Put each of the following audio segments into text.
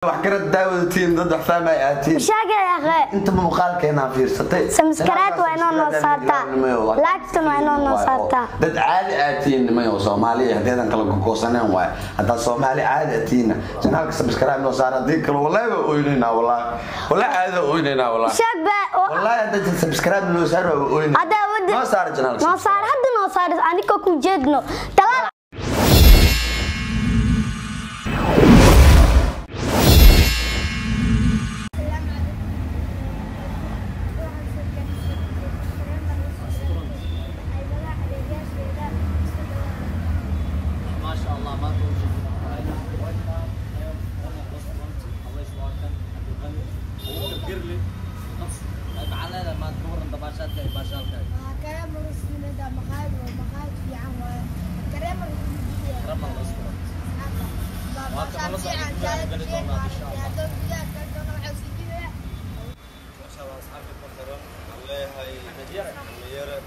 Wax garad daawadatiin, dad wax fahmay aatiin. Sheegay akhe. Inta muuqaalkeena fiirsatay. Subscribe waa inoo noo saartaa. Like-tuna waa inoo noo saartaa. Dad caadi aatiin nimayo Soomaaliya hadeedan kala gogoosaneen waay. Haddaa Soomaali caadi aatiinna channelka subscribe noo saar, haddii kale wallahi waa oynaynaa, wallahi wallahi caadi waa oynaynaa wallahi. Sheeg ba. Wallahi hadda subscribe noo saar waa oynaynaa. Hadda wadi. Noo saar channelka. Noo saar hadda, noo saar anigoo ku jeedno. Talaal. ما شاء الله ما توجد الله يسواكن عبد الغني معنا ما تكور باشاتك باشاتك. كريم الرسول مقاعد ومقاعد في عام كريم. كرم الريستورانت. ما شاء الله اصحابي ku xiran waxaan leeyahay dhalinyaro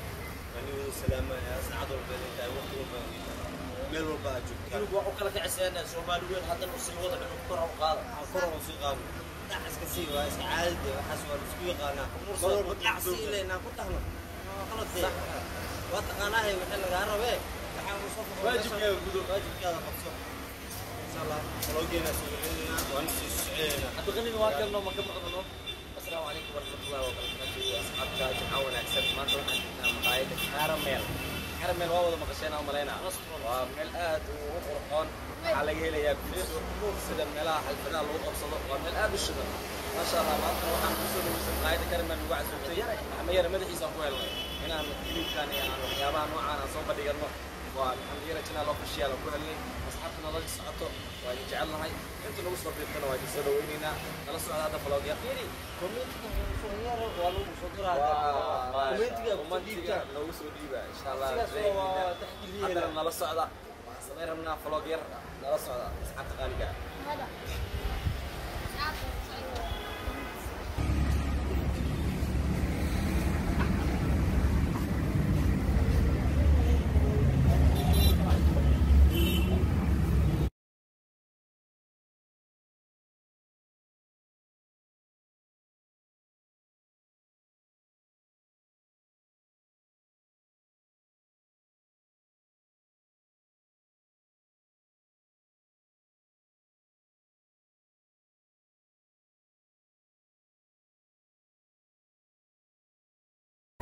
anigu salaamaya saacad walba idin tahay, waqti walba idin tahay, meel walba aad joogtaan. Cunug waa u kala kiciseen Soomaali weyn, haddana usii wada cunug kor u qaada. Aan kor u sii qaadno, dhac iska sii waa iska caadi, waxaas waa la isku yaqaanaa. Mar walba dhac sii leynaa ku dhahno waa qalad dee. Waa taqaanaahay wixii lagaa rabee, waxaan u soo waajibkaaga gudo. Waajibkaada qabso insha Allah. Faloogeena soo gelinaynaa, waan sii soconaynaa. Cabdiqanina waa kalno ma ka maqnano. Asalaamu calaykum waraxmatullahi wabarakaatuhu asxaabta, jimco wanaagsan. Maanta waxaan joognaa maqaayadda Caramel. Caramel waa wada maqasheen aan malaynaa. Waa meel aad u qurxoon, waxaa laga helayaa pizzo, sida meelaha xalfadaha lagu qabsado. Waa meel aad u shidan, maasha Allah. Maanta waxaan kusoo dhaweysan maqaayadda Caramel lagu casuumtay Maxamed Yare, madaxiisa ku helnay inaan hilibkan iyo aan waxyaabaha noocaan aan soo bandhigano. Waa Maxamed Yare channel official aan ku helnay. Asxaabta nala socoto waa idin jecelnahay, inta nagu soo biirtana waa idin soo dhaweynaynaa. Nala socda hadda vlogya. Waa lagu soo diraa commentiga, commentiga noogu soo dhiiba insha Allah. Sidaas waa taxgeliyeena. Haddana nala socda, waxaan samayn rabnaa vlog yar. Nala socda asxaabta qaaliga ah.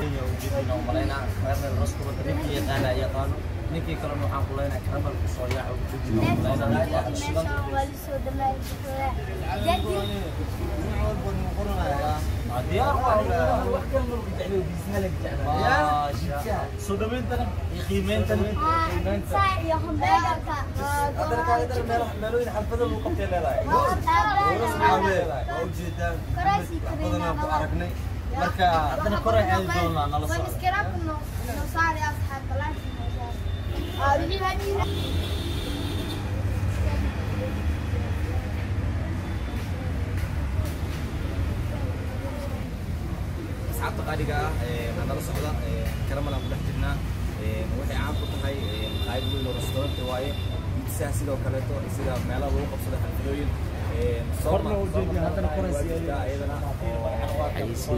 Ujeedina u malaynaa Caramel Restaurant, ninkii yaqaana yaqaano, ninkii kalena waxaan ku leenahay Caramel ku soo yaaco. Ujeedina u malaynaa aad u shidan. Diyaar waa, wax kale ma lagu jeclay, biisna laga jeclaa. Soo dhaweyntana iyo qiimeyntana. Haddana kaaga dara meel meelooyin xalfado lagu qabtay leedahay. Waa ujeedaan wax badanaan ku aragnay, marka haddana kor ay aadi doonaa. Nala socda. Asxaabta qaaliga ah ee nala socda, Caramel aan ku dhex jirnaa. Waxay caan ku tahay maqaayad weyn oo restaurant waaye, pizzaha sidoo kaleeto, sida meelaha lagu qabsado xalfadooyin.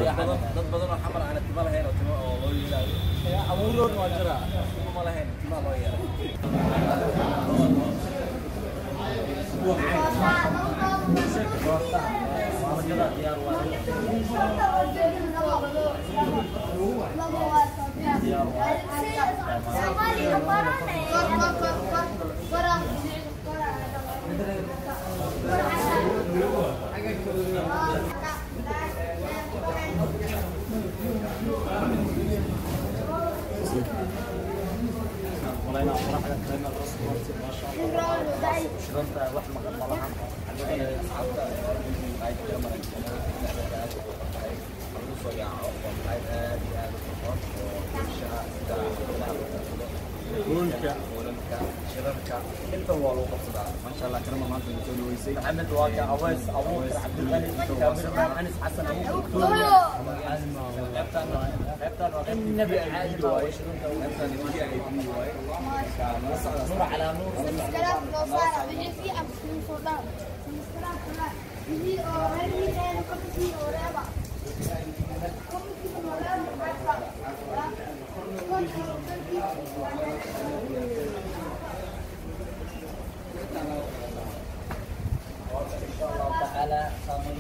Iyadana dad badan oo xamar aan timo lahayn oo timo oo loo yeelaayo abuuroon waa jira, timo ma lahayn, timaa loo yeelay. Diyaar waa. Malaynaa qoraxda Caramel Restaurant, maasha Allah, shidanta wax maqan ma lahan. Asxaabta maqaayad Caramel aad u qurxoon lagu soo yaaco, waa maqaayad aad iyo aad u qurxoon oo bulshaha sida xafladaha lagu qabsado, hoolka hoolalka shirarka inta waa lagu qabsadaa maasha Allah Caramel maanta la soo dhaweysay Maxamed waa ka Aweys Abuukar Cabdiqani kaamiraman Anis Xasan Abuukar qaybtan qaybtan waa qaybtii VIP waaye qaybtan VIP waaye marka nala socda nuur calaa nuur Subscribe noo saara wixii fiican soo soo dhaaf. Subscribe kala wixii oo reer committee oo reeba. Committee oo reeba. Insha Allah tacaala saameyn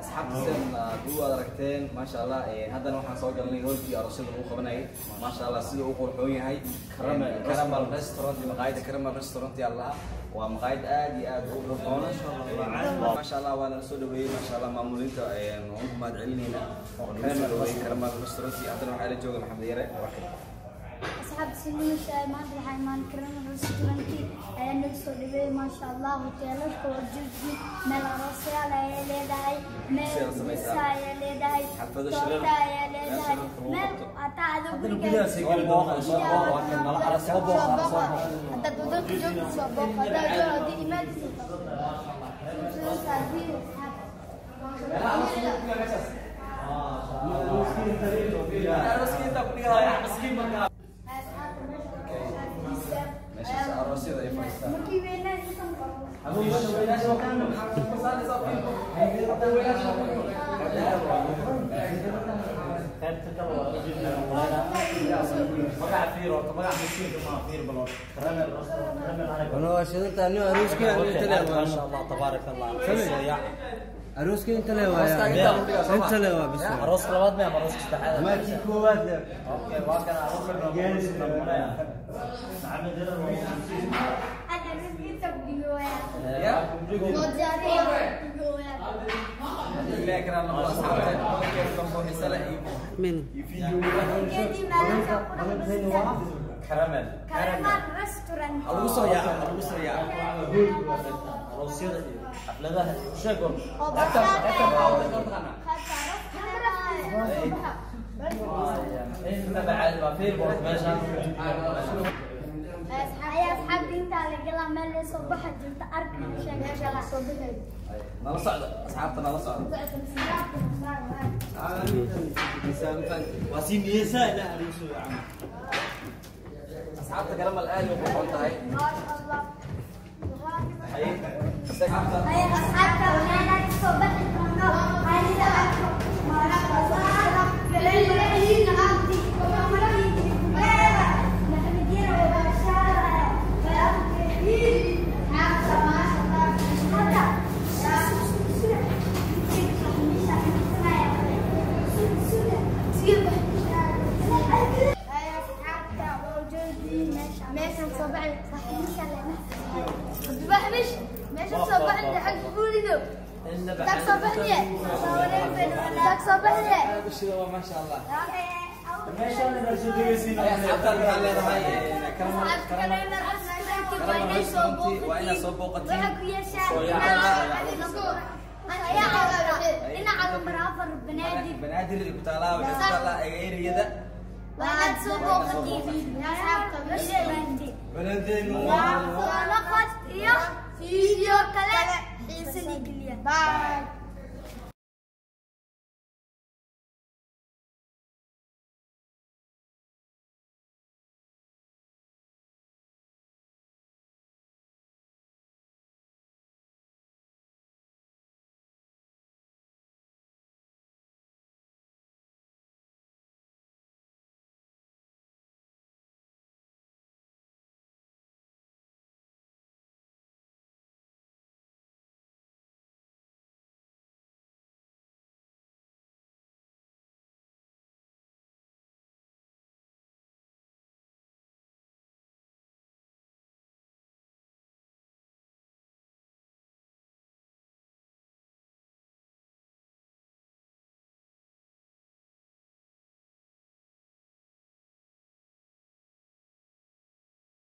asxaabta sidan aad u aragteen maasha Allah haddana waxaan soo galnay hoolkii aroosyada lagu qabanayay maasha Allah sida uu qurxoon yahay Caramel Caramel Restaurant maqaayadda Caramel Restaurant yaa lahaa waa maqaayad aad iyo aad u qurxoon maasha Allah waa nala soo dhaweeyey maasha Allah maamulinta waan ku mahad celinaynaa oo nala soo dhaweeyey Caramel Restaurant haddana waxaa la jooga Maxamed Yare أصحاب سنين maanta waxaa imaan Caramel Restaurant ayaa naga soo dhaweeyey maasha Allah hoteelka waa jirti meel aroosyaal ayay leedahay meel pizza ayay leedahay Xaflado shirar. toorta ayay leedahay meel hataa adoo gudaha sii geli doona soo booq waa kan nala ara soo booq ara soo booq Haddaad wadanka joogto soo booq haddaad joogto haddii imaanaysa meeshaas aroosyada ay fadhiistaan markii weynaa intan qaybta kale waa ujeednaa magaca fiir horta magaca miskiinka ma fiir balo Caramel Restaurant Caramel anaga أنا واشنطن أنا أروسكي أنا أنت لا ما شاء الله تبارك الله أروسكي أنت لا أنت لا بس aroos labaad ma aroos saddexaad ما في كواد لا okay waa kan aroos Maxamed Yare أنا رزقي تبدي Ya. ويا ilaahi karaan noqdo asxaabta keef dambo xiise leh iyo Caramel Caramel Restaurant ha lagu soo yaaco ha lagu soo yaaco aroosyada iyo xafladaha iyo sheeg walba oo basal inaba caadi waa fiir boort meeshaan يا أصحابي أنت على قلع مال صباح جبت أرك nala socda asxaabta nala socda waa sii niyeysaa ilaa aroosyo camal asxaabta Caramel aad ay u qurxoon tahay ما شاء الله asxaabta هيا أصحابك وأنا صباح meesha soo baxna xag buulido tag soo baxne tag soo baxne bishida waa maasha Allah meeshaan inaad soo degeysiin ay asxaabta waxaa leedahay Caramel Caramel Restaurant waa inaad soo booqatiin waxaa ku yeeshaa dhinaca lambar 4 banaadir banaadir ay ku taalaa waxay ku taalaa ereyada waa inaad soo booqatiin asxaabta restaurant بلدين waa soo noqod iyo video kale xiise geliya bye.